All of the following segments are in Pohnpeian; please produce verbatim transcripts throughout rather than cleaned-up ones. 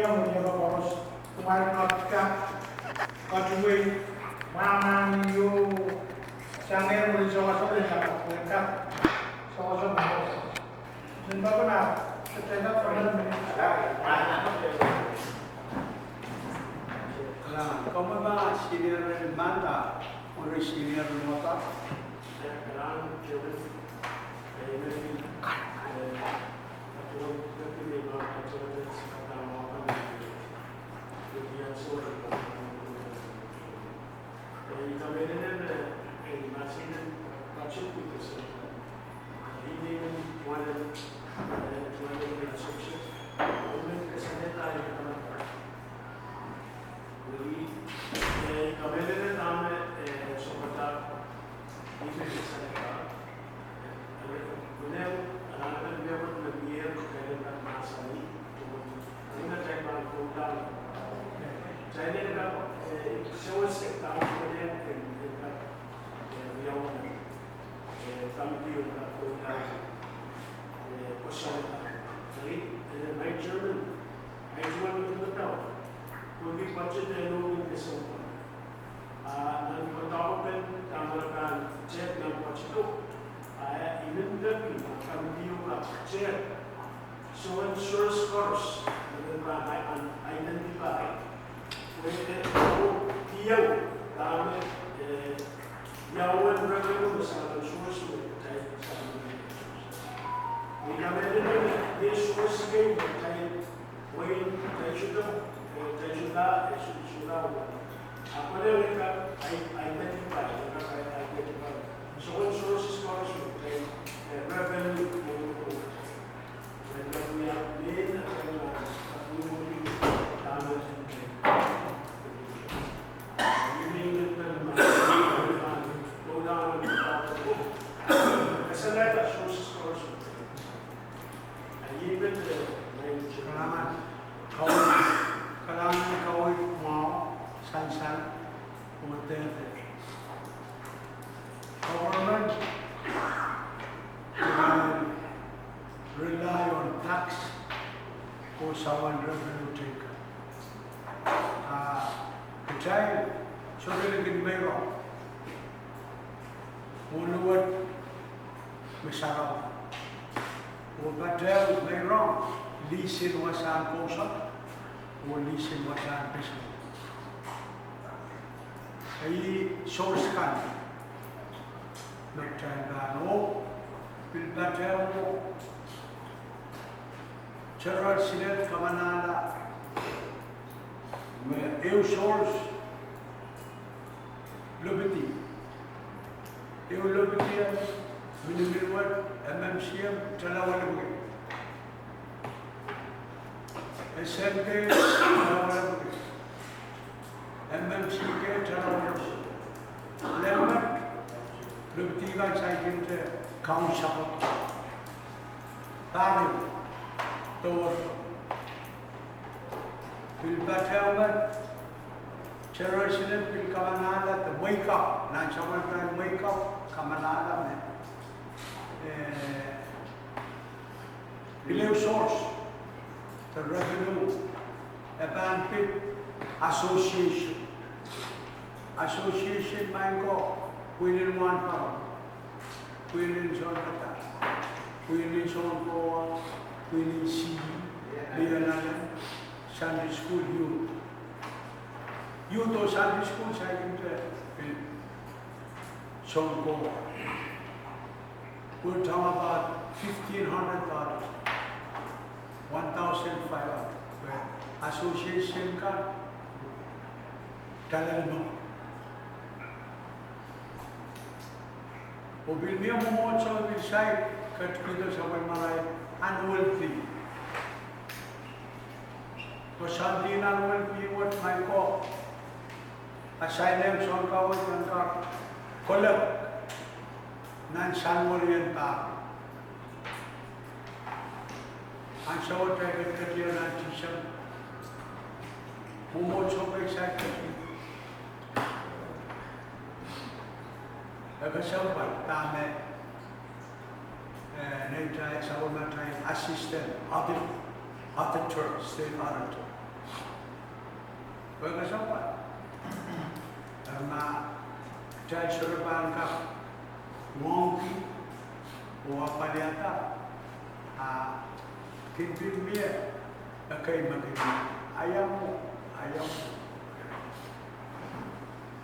Mie koaros, kumwail kak, kak, katuwe, mwamwahn iou, sang ehu sokosoke, kak, kak, sokosoke. Sen bakuna, sen bakuna. Komwi ma senior manda, uri senior mota. Ahi, eh, budget eh nohn en kesempwal. A nan patohwan dahme pahn tehk nan budget o, a, eh, I men peki ma committee o kak tehk soangen source koaros me pahn identify. Pwe, eh, oh, iang dahme, eh, ia uwen revenue me soangen source me kitail soangen source. Ni kamehlele me, eh, source kei me kitail, mwein kitail sohte, eh, kitail sohte, eh, sohte, sohte uwen. Ahpw pwehki kitail identify, kitail identify soangen sources koaros me kitail, eh, revenue, eh, Kalahngan, kawei, kalahngan kawei mwahu, sansal, oh dehde. Government, eh, rely on tax, oh soangen revenue taker. Ah, kitail, sohte likin meirong. Mwohn luwet me sarawi. Oh patehng meirong, lisin wasahn kousoan, oh lisin wasahn kesempwal. Ahi source kan me kitail pahn, oh, pil patehng, oh, General Synod kamanahla me ehu source lopidi. Ehu lopidi en miniminwet M M C M tala welipwiki. S N K tala welipwiki. M M C K tala welipwiki. Lehmwet lopidi kan saikinte kaun sapwot. Pahr ehu, dowehte. Pil patehng me General Synod pil kamanahla de wake up, nan sapwellimatail wake up, kamanahla me, eh, pil ehu source de revenue e pahn pid association. Association maing ko, pwihn en wahnpoaron, pwihn en sounpadahk, pwihn en sounkowa, pwihn en sihpw, lihanalen, Sunday school, youth. Youth oh Sunday school saikinte pil sounkowa. We're talking about fifteen hundred dollars, one thousand five hundred, pwe association kan dahla limau. Oh pil mie mwomwohdiso pil saik ketikihdo sapwellimarail annual fee. Koasoandi annual fee wet maing ko, a sain en sounkaweid en kak kolek nan Sanuari en pahr. Ansou wet e ketiket nan Tisempe. Mwomwohdiso kei saik ketikihdo. E kesempwal dahme, eh, neitail sapwellimatail assistant audit-, auditor, state auditor. Pwe kesempwal. Eri ma kitail sohte pahn kak ngoangki oh apwaliada, a kin pil mie ekei me kin, aia mwo, aia mwo.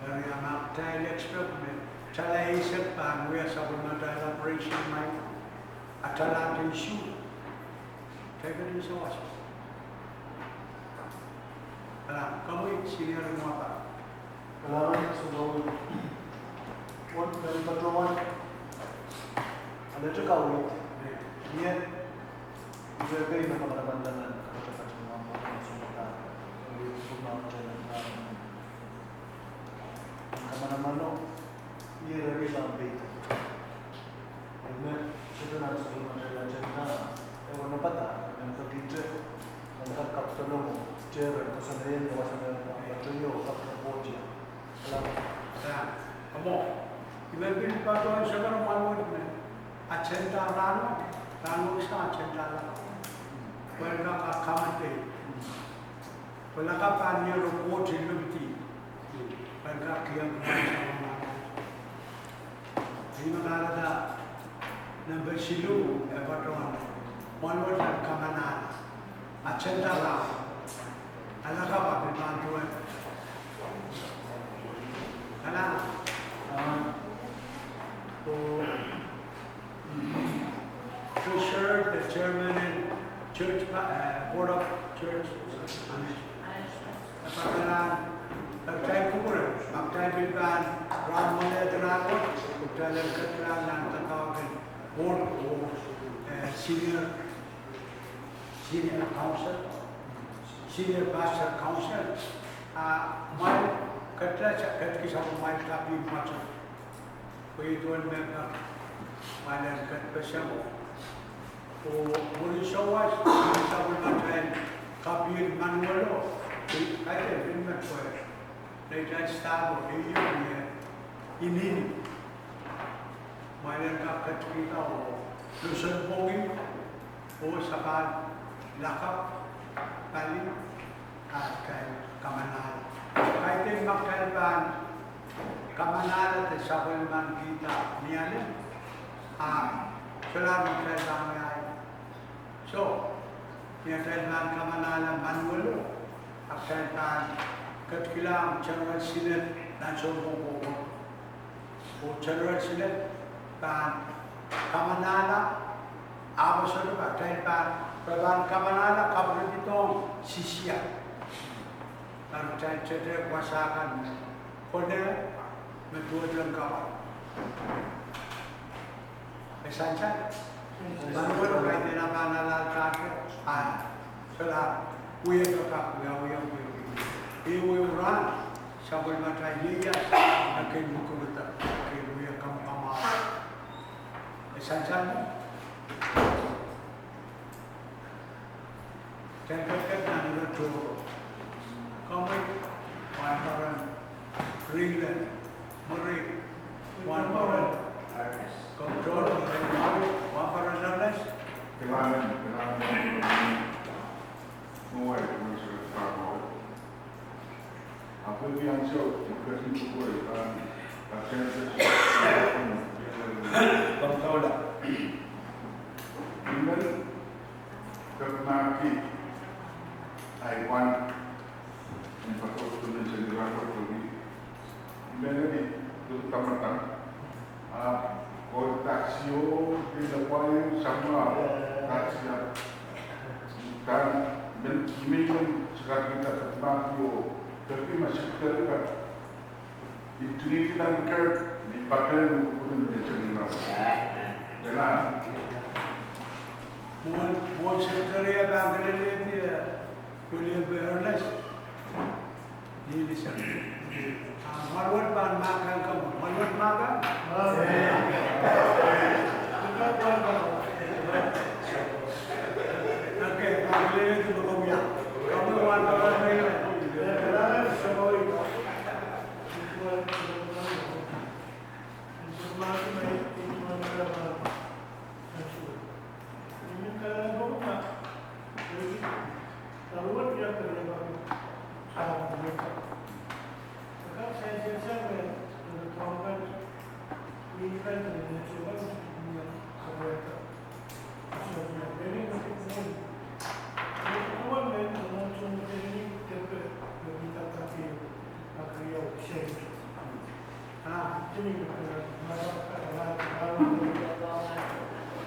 Eri ma kitail expect me tala eisek pahn wia sapwellimatail operation mwail, a tala eisek. Take it easy, watch. Kalahngan, komwi senior en wapa. Kalahngan, Sounkomour. Wet, men patohwan. Alehte kaweid. Ie. Ire kei me kamanaman lel nan kapatapat en Sounkomour. Ie, Sounkomour. Kamanaman o. Ie, ire kei me peidek. Eri me, sohte nan sapwellimatail agenda, e wanapada, men pekihte, men kak kapitolong, teren, koasoanehdi, koasoanehdi, koasoanehdi, kak report. Kalahngan. Kalahngan. Komwi, I men pil patohwan sohte mwahu me agenda rahno, rahno sang agenda la. Pwe en kak accommodate. Pwe lakapw pahn mie report en lipidi. Pwe en kak kihong kumwail. Ih me kahrehda nempe siluh e patohwan mwoaluwet en kamanahla. Agenda la. A lakapw pil pahn duwen. Kalahngan. Oh, Treasurer, the chairman en church, eh, board of church. Pakalan, pakalan, pil pahn, pahn pil pahn, rahn mwoaluwet en rahn, pahn pil pahn, nan katakan board, eh, senior, senior council, senior pastor council, a mwail, ketlahng, ketikihsang mwail kaping mwahu. Pwe ih duwen me kak, mwail en ketpeseng. Oh mwurin souwas, sapwellimatail kaping manual o, kaidehn pil me pwe, neitail staff o, ih o, ih, inin. Mwail en kak ketikihda o, lusen pwongih, oh sapahl lakapw, pali, a kitail kamanahla. Kaidehn ma kitail pahn kamanahla de sapwellimanikihda ni ale, a solahr ma kitail pahn wia. So, ni atail pahn kamanahla manual o, a kitail pahn ketikihla General Synod nan sounpwong kowe. Oh General Synod pahn kamanahla, ahpw sohte pahn, kitail pahn, pahn kamanahla kapwuredohng sisia. Pahn kitail tete wasa kan me, kone me duwehte kapwa. E sansal. Manual o kaidehn pahn alal kake, a, solahr, wia kak, wia, wia, wia, wia. Ih wia rahn, sapwellimatail ieias, a kin lukuruda, a kin wia kamwkamwahu. E sansal. Kitail ketiket nan ire tohrohr. Komwi, Wahnporon Ringlen, Murray, Wahnporon, komw tohrohr, Wahnporon Ernest. Kalahngan, kalahngan. Mwowe, mwowe, mwowe. Ahpw ni ansou, ni ketin pwukoa, ah, ah, Genesis. Komw kaula. Ih me, kepmahki, ahi pwand, en patohdo ni seri rahn wet pwehki. Ih me ni, ni tamataman. Ah, oh, taksi o, di lapwai, samwa, taksi a. Dan, men, men, men, sekaki da, mahki o, tapi masih terlibat. Itu ni kita mikir, ni pakai, ni pun, ni cerita. Jalan. Mwohn, mwohn sekretari a pahn kelehdi, eh, William Ernest. Ni lisen. Ah, mwoaluwet pahn mahk kan, komw mwoaluwet mahk kan? Okay, pahn kelehdi me komw wia. Komw wia, komw wia.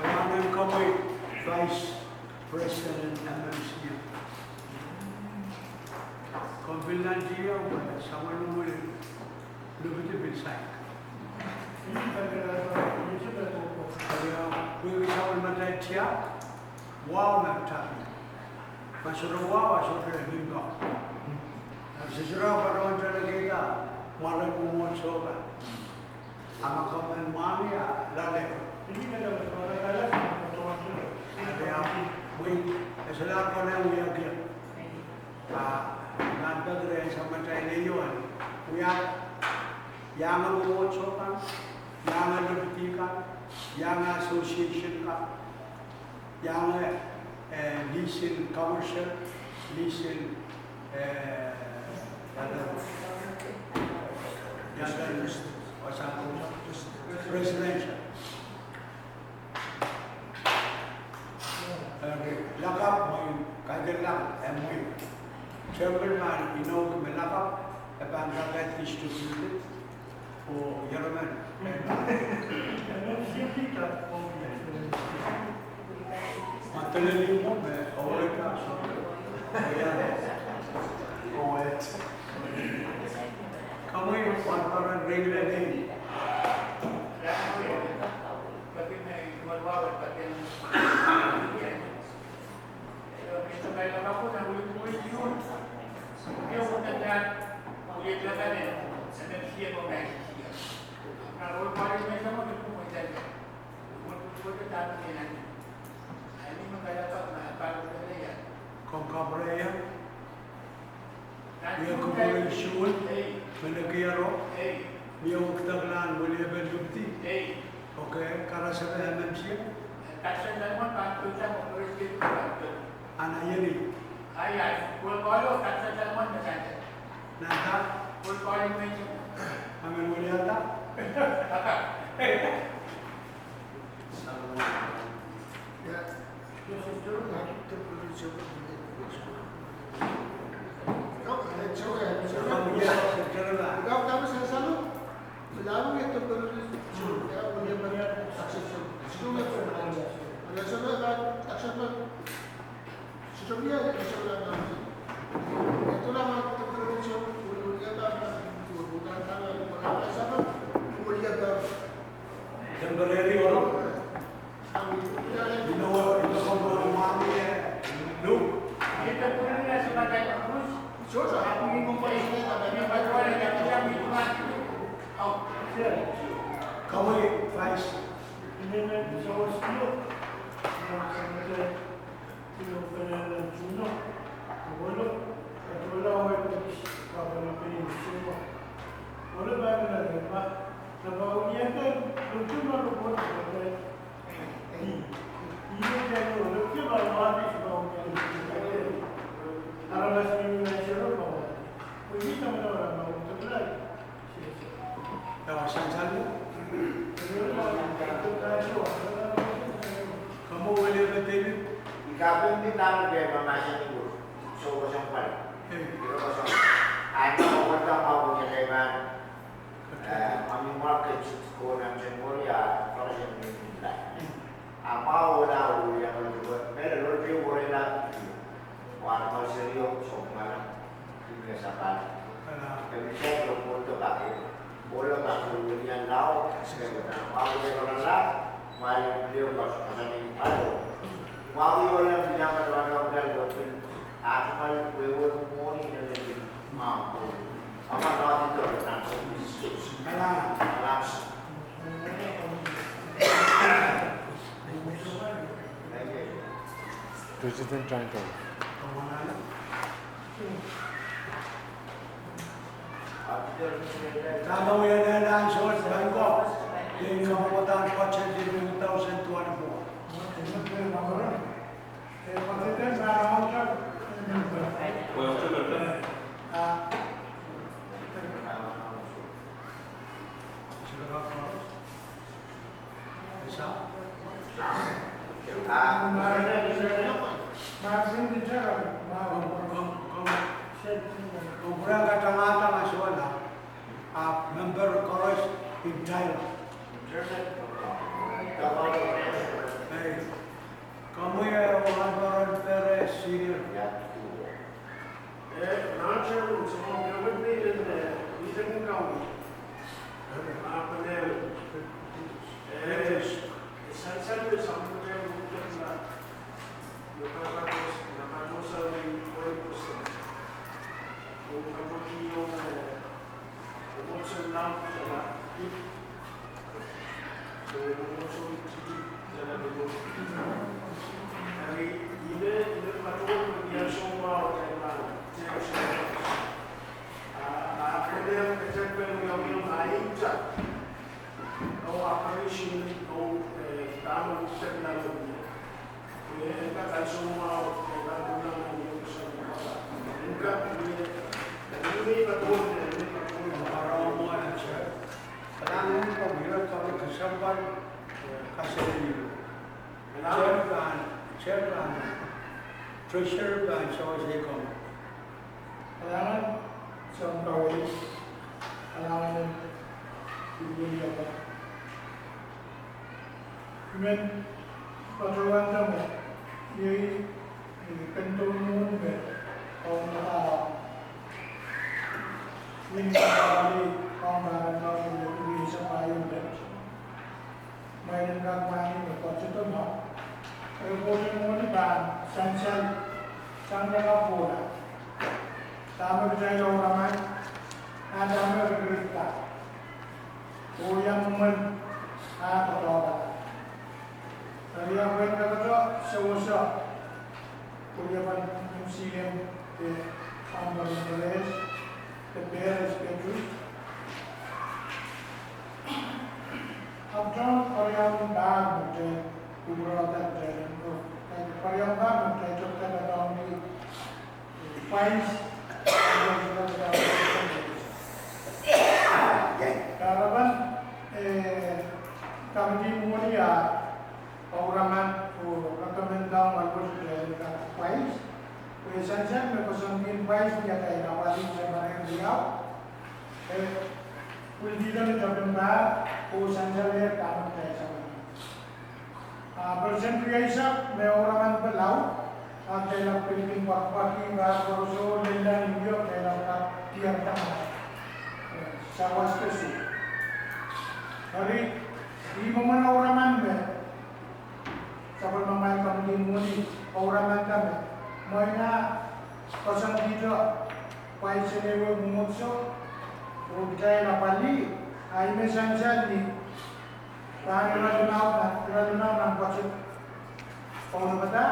Kalahngan komwi Vice President M M C. Komw pil nantihong, samwalumwal lupidi pil saik. Pwehki samwalumatail tiahk, wahu me tapin. Ma sohte wahu, a sohte limpoak. Ahpw se sohte patohwan tala kihda, mwaren mwomwohdiso kan. A ma komw men mwahngih, a lale. Eri, mwein, e solahr konehng wiahiong. A, nan pekire samatail ehu en wiahda, iang mwomwohdiso kan, iang lipdi kan, iang association kan, iang, eh, lisin commercial, lisin, eh, iang, residential. Eri, lakapw mwein, kaidehn lakapw, eh, mwein. Temple man, inoukih me lakapw, e pahn kak distribute, oh, German. Mateleli mwo me, oh, eh, ka, sorry. Oh, eh. Komwi, pahn pahn regular name. Komw kapwurehiong? Mie kupwuren suwed, me nekiero, mie wekidekla en weliepen lipdi. Okay, karasepe M M C. Ana ieni. Nanda. Amen, welianda. Temporary oro. Komwi Vice. Komwi weliepe David. I kapingki nan peh mahsanih ko, soh kosong pali. Kosong. Ahi, mwo kohda mwahu ni keiman. Eh, mami mwahu kei ko nan temple ia, fellowship ni la. A mwahu la, oh ia ko, mehlel oh pil wehwehla. Wa ko serio, soh mwahu. Ih me sampah. Eri, sehse ko kohdo pahki. Ohlo pahki, oh ia lao, sehse ko na. Mwahu ia ko la, mwahu ia ko la, mwahu ia ko la, mwahu ia ko la, mwahu ia ko la. President Randolph. Kupwuramwail katangatange sohla, ahpw memper koaros ipwsapahl. Ei, komwi eh, Rabaran Pere Senior. Eh, nan chairman, soangen me, eh, iten kaun. Ah, pene, eh, sansal me samwute muketla. Lokal katos, lokal katos, eh, pwe pwoson. Lokal katos, eh, Treasurer pahn sewese komwi. Kalahngan, soun kawei, kalahngan en iwiliapa. I men patohwanda me iei, eh, ken tohn mwohni me kaun me kaun. Min kaun me kaun me kaun me kaun me kaun me kaun me kaun me Mwein en kak mwahngih me patohdo me, eh, pwohten mwohni pahn sansal sang lakapw kohla. Dahme kitail ouraman, ah dahme rikirit kan. Oh ia mwomwen ah koadoapala. Eri ia pwehn kakato sewese Koreapan M C M de Amber Andres, de Peres Petrus. Ahpw tohn Korean pahn me te kupwurada te, Korean pahn me te tokada tohn pwais. Kahrepen, eh, kamidi mwohni a ouraman oh recommend down alwet kitail en kak pwais. Pwe sansal me koasoandi pwais ni atail apwalih samarin riau. Eh, pwildi lel tapin pah, oh sansal lel pahn kitail samarin. Ah, percent rieisek me ouraman pahn laud, ah, kitail pil kin pwakpwaki pahn koaros oh lella ni wio kitail kak tiar tang. Eh, sawas kesu. Eri, ih mwomwen ouraman me sapwellimamwail kamidi mwohni, ouraman dahme. Mwein ah, koasoandi pwais en ehu mwomwohdiso, oh kitail apwalih, ah, ih me sansal ni, pahn ire limau, ire limau nan pwoatet. Kaunopada,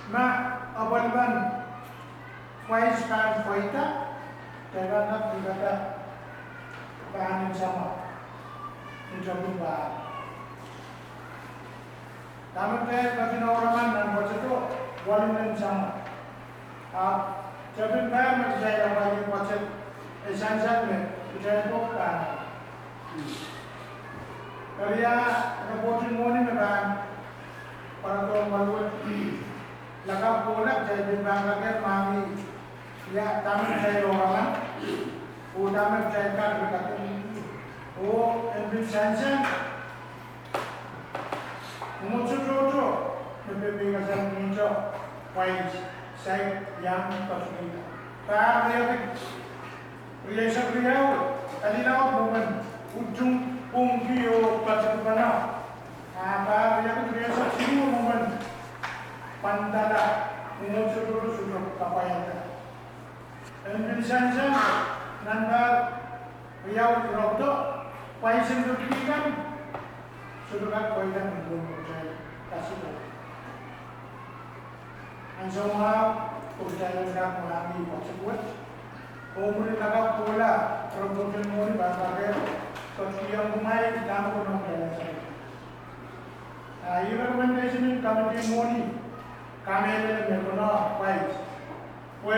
ma apwalipen pwais pahn pweida, kitail pahn kak pweida pahn en samwa, ni tapin pah. Dahme kitail ketin ouraman nan pwoateto, walin en samwa. Ahpw, tapin pah me kitail apwalih pwoatet, e sansal me kitail pahn. Eri ia, ire pwohten mwohni me pahn pwarada waluwet, lakapw kohla kitail pil pahn kak mwahngih, ia dahme kitail ouraman, oh dahme kitail kak rikaki, oh en pil sansal mwomwohdiso tohto, me pepei kasal nihto, pwais, saik, iang, patohwan. Pahr riekid rieisek riau, kalelaud mwomwen, utung pwungki oh patikipano. Ah pahr riekid rieisek siluh mwomwen, pwandala, mwomwohdiso tohto sohte kapwaiada. En pil sansal, nan pahr riau rieisek, pwais en pil kan, sohte kak pweida ni mwomwen kitail kasik. Ansou mwahu, oh kitail en kak mwahngih pwoatet wet. Oh mwurin lakapw kohla, ire pwohten mwohni pahn kak, pwoatet iang kumwail dahme konehng kitail en seri. Ah, ih recommendation en kamidi mwohni, kamehlele me konehng pwais. Pwe,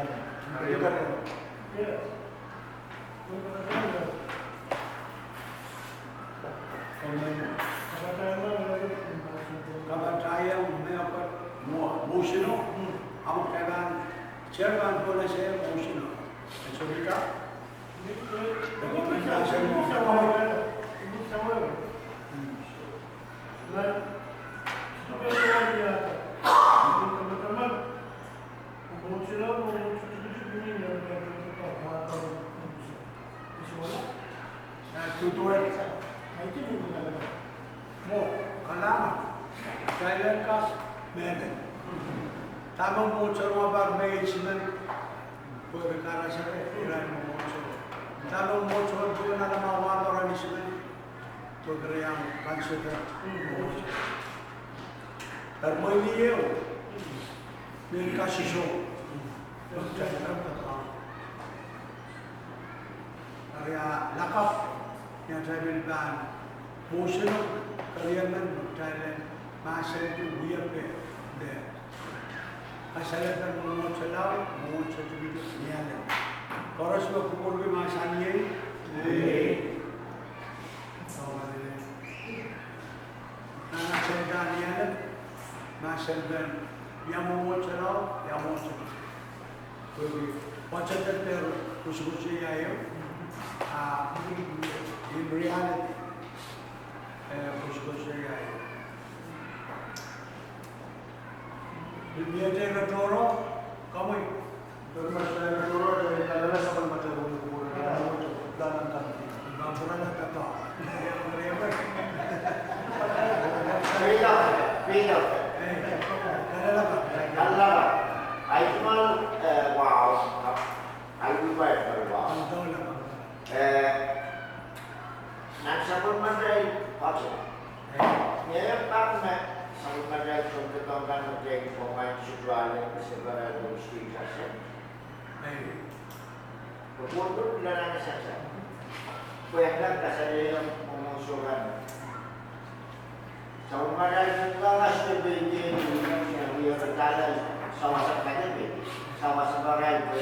Yes. Kapataia me apa mo, motion o. Ahpw kitail pahn, chair pahn kohla se motion o. Sorry ka. Mo, kalama. Kitail en kak mehlel. Dahme mwohd sarawi pahn mehn isimen, pwehki karasepe, irail me mwohd sarawi. Dahme mwohd sarawi pahn alama wahdo rehn isimen, pwehki re iang consider mwohd sarawi. Eri mwein ehu, mehn kasiso. Eri a lakapw, ni atail pil pahn motion o, keriemen, kitail en mahsenki wiepe de kasalepen mwomwohdiso lao, mwomwohdiso tikitik ni alem. Koaros me kupwurki mahsanih, Amen. Nan agenda ni alem, mahsenpen ia mwomwohdiso lao, ia mwomwohdiso. Pwehki budget dehr koasoakoasoia ehu, a, in reality, eh, koasoakoasoia ehu. Ni miete ire toro, komwi. Ire toro, ire kalelapak mate, Peter, Peter. Kalelapak. Ahi mal, eh, wow. Ahi mal, wow. Eh, nan sapwellimatail pato. Ngehi pak me sapwellimatail sounpar kan me teki pwongan sutuale, se pahn alu state session. Pwopwon pil nan session. Pwe nan kasalehda mwomwohdiso kan. Sapwellimatail pwongan sutuale, pwe iei, iei, iei, iei, sawas sapwellimatail pwe,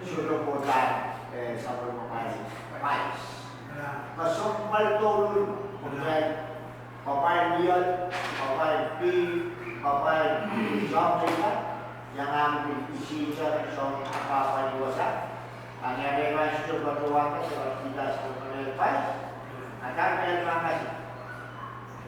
sutuale pwongan, eh, sapwellimatail. Pais. Ka sounpar douluhl, pwongan. Pahpahn Iol, pahpahn Pil, pahpahn Sohn Teikan, iang ahpw pil isihte soang pahpahn wasa. Anahne pahn sehse patohwan, se pahn kihda sapwellimatail pais.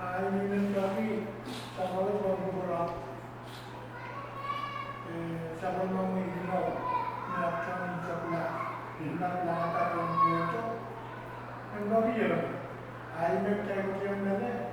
A I men peki sapwellimomwi pwurodo, eh, sapwellimomwi inou, me ahpw tang en tepla, pil ma pilada pohn pwohto, en peki ieu. A I men kitail kotieng mele,